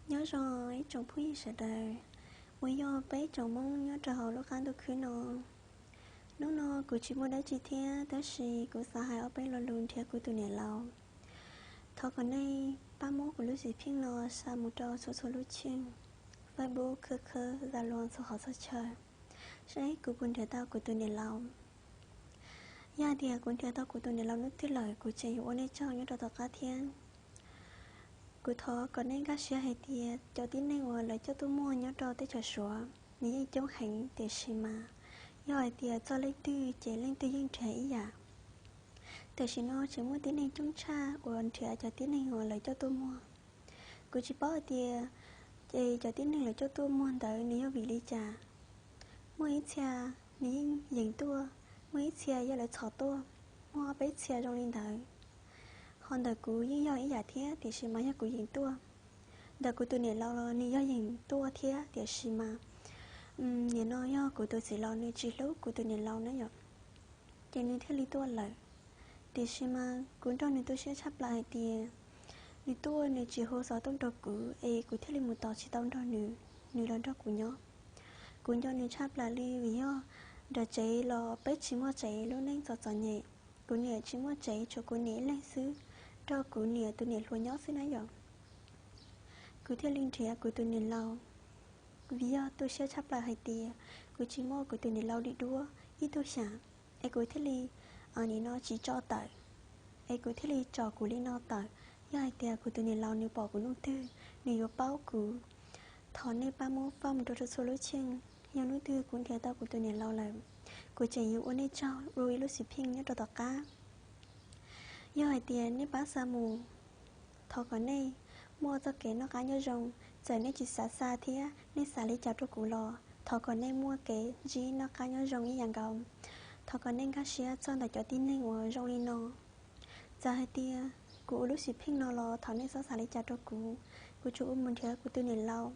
Nyob zoo ib tsoom phooj ywg sawv daws uas yog peb tsoom Hmoob nyob rau hauv lub qab ntuj khwb no. Hnub no kuv tsis muaj dab tsi thiab, tab sis kuv xav hais ob peb lo lus nrhiav kuv tus niam laus. Thov kom nej pab muab kuv lub xim pheej no xa mus rau txhua txhua lub cheej, Facebook, khawb khawb, Zalo, txhua qhov txhua chaw, saib kuv puas nrhiav tau kuv tus niam laus. Yog hais tias kuv nrhiav tau kuv tus niam laus hnub twg lawm, kuv tseem yuav ua nej tsaug nyob rau tom qab thiab. Kuv thov kom nej nkag siab hais tias cov tib neeg uas lawv coj tuaj muag nyob rau teb chaws Suav nws yeej coob heev, tiam sis mas yog hais tias txog leej twg ces leej twg yeej nrhiav ib yam. Tam sim no tseem muaj tib neeg coob tshaj uas nrhiav cov tib neeg uas lawv coj tuaj muag. Kuv tsis paub hais tias ces cov tib neeg lawv coj tuaj muag ntawd nws yog vim li cas. Muaj ib txhia nws yeej yeem tuaj, muaj ib txhia yog lawv txhom tuaj, muaj ob peb txhia zoo li ntawd. Ho ntawm kuv yeej yog ib yam thiab, tiam sis mas yog kuv yeem tuaj. Ntawm kuv tus niam laus los nws yog yeem tuaj thiab, tiam sis mas nim no yog kuv tus txiv laus nws tsis hlub kuv tus niam laus na yom, ces nws thiaj li tuaj lawm. Tiam sis mas kuv nrog nws tu siab tshaj plaws hais tias nws tuaj nws tsis hu xov tooj rau kuv es kuv thiaj li mus tos tsis tau nrog nws, nws los nrog kuv nyob. Kuv nco nws tshaj plaws li vim yog nram tsev los peb tsis muaj tsev, lub neej txom txom nyem. Kuv niam tsis muaj tsev, tshuav kuv niam ib leeg xwb, nrog kuv niam tus niam hluas nyob xwb na yom. Kuv thiaj li nrhiav kuv tus niam laus, vim yog tu siab tshaj plaws hais tias kuv tsis muaj kuv tus niam laus li duab ib tug xyam, es kuv thiaj li nim no tsis tso tawm, es kuv thiaj li tso kuv li no tawm. Yog hais tias kuv tus niam laus nws pom kuv hnub twg, nws yuav paub kuv. Thov nej pab muab faj mus rau txhua lub cheej, yog hnub twg kuv nrhiav tau kuv tus niam laus lawm, kuv tseem yuav ua nej tsaug ua ib lub xim pheej nyob rau tom qab. Yog hais tias nej pab xa mus, thov kom nej muaj txoj kev noj qab nyob zoo. Txawm nej tsis xav xa thiab nej xav li cas rau kuv los thov kom nej muaj kev ntsib noj qab nyob zoo ib yam nkaus. Thov kom nej nkag siab txog ntawm cov tib neeg uas zoo li no. Txawm hais tias kuv ua lub xim pheej no los thov nej txhob xav li cas rau kuv. Kuv tsuas ua mus nrhiav kuv tus niam laus,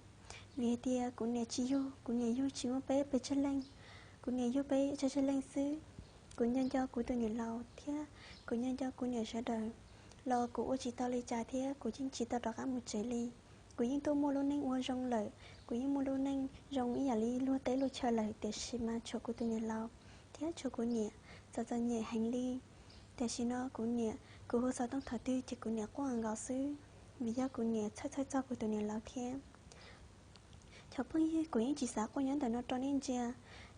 vim hais tias kuv niam tsis yug, kuv niam yug tsis muaj peb pes tsawg leej. Kuv niam yug peb tsawg tsawg leej xwb. Kuv nco nco kuv tus niam laus thiab kuv nco nco kuv niam sawv daws, los kuv ua tsis tau li cas thiab kuv yeej tsis tau rov qab mus tsev li. Kuv yeej tuaj muaj lub neej ua zoo lawm, kuv yeej muaj lub neej zoo ib yam li luag teb luag chaw lawm, tiam sis mas tshuav kuv tus niam laus thiab tshuav kuv niam txom txom nyem heev li. Tam sim no kuv niam, kuv hu xov tooj thaum twg ces kuv niam quaj nkaus xwb, vim yog kuv niam txhawj txhawj txog kuv tus niam laus thiab. Cov phooj ywg, kuv yeej tsis xav quaj nyob ntawm no rau nej ntsia,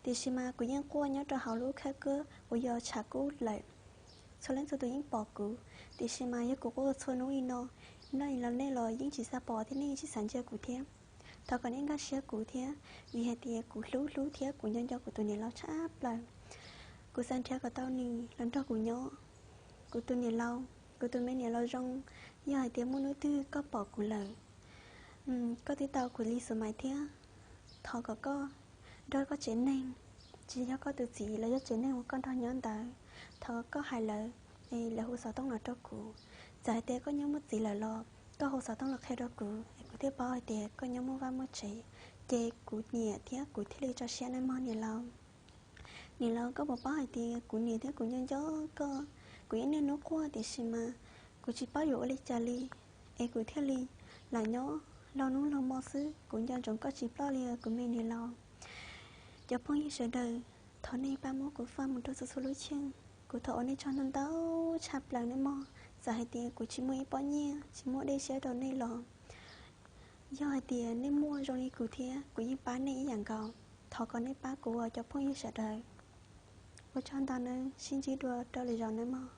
tiam sis mas kuv yeej quaj nyob rau hauv lub khab kub uas yog tshav kub lawm. Txhua leej txhua tus yeej pom kuv, tiam sis mas yog kuv quaj txhua hnub li no, nej los nej los yeej tsis xav pom thiab nej yeej tsis xav ntsia kuv thiab. Thov kom nej nkag siab kuv thiab, vim hais tias kuv hlub hlub thiab kuv nco nco kuv tus niam laus tshaj plaws. Kuv xav nrhiav kom tau nws los nrog kuv nyob. Kuv tus niam laus, kuv tus me niam laus zoo, yog hais tias muaj hnub twg koj pom kuv lawm, koj twb tau kuv li xus mais thiab, thov kom koj nrog koj tsev neeg, tsis yog koj tus txiv los yog tsev neeg uas koj nrog nyob ntawd, thov koj hais lawv es lawv hu xov tooj los rau kuv. Txawm hais tias koj nyob muaj txiv lawm los koj hu xov tooj los qhia rau kuv es kuv thiaj paub hais tias koj nyob muaj vaj muaj tsev, ces kuv nyiam thiab kuv thiaj li tso siab nawb mog niam laus. Niam laus, koj puas paub hais tias kuv niam thiab kuv nco nco koj, kuv yeej niaj hnub quaj tiam sis mas kuv tsis paub yuav ua li cas li, es kuv thiaj li lam nyob laug hnub laug hmo xwb, kuv nco ntsoov koj tsis ploj li os kuv me niam laus. Cov phooj ywg sawv daws, thov nej pab muab kuv faj mus rau txhua txhua lub cheej, kuv thov ua nej tsaug ntau ntau tshaj plaws nawb mog. Txawm hais tias kuv tsis muaj ib pob nyiaj, tsis muaj dej siab rau nej los, yog hais tias nej muaj zoo li kuv thiab kuv yeej pab nej ib yam nkaus. Thov kom nej pab kuv os cov phooj ywg sawv daws. Ua tsaug ntau nawb, sib ntsib dua rau lwm zaus nawb mog.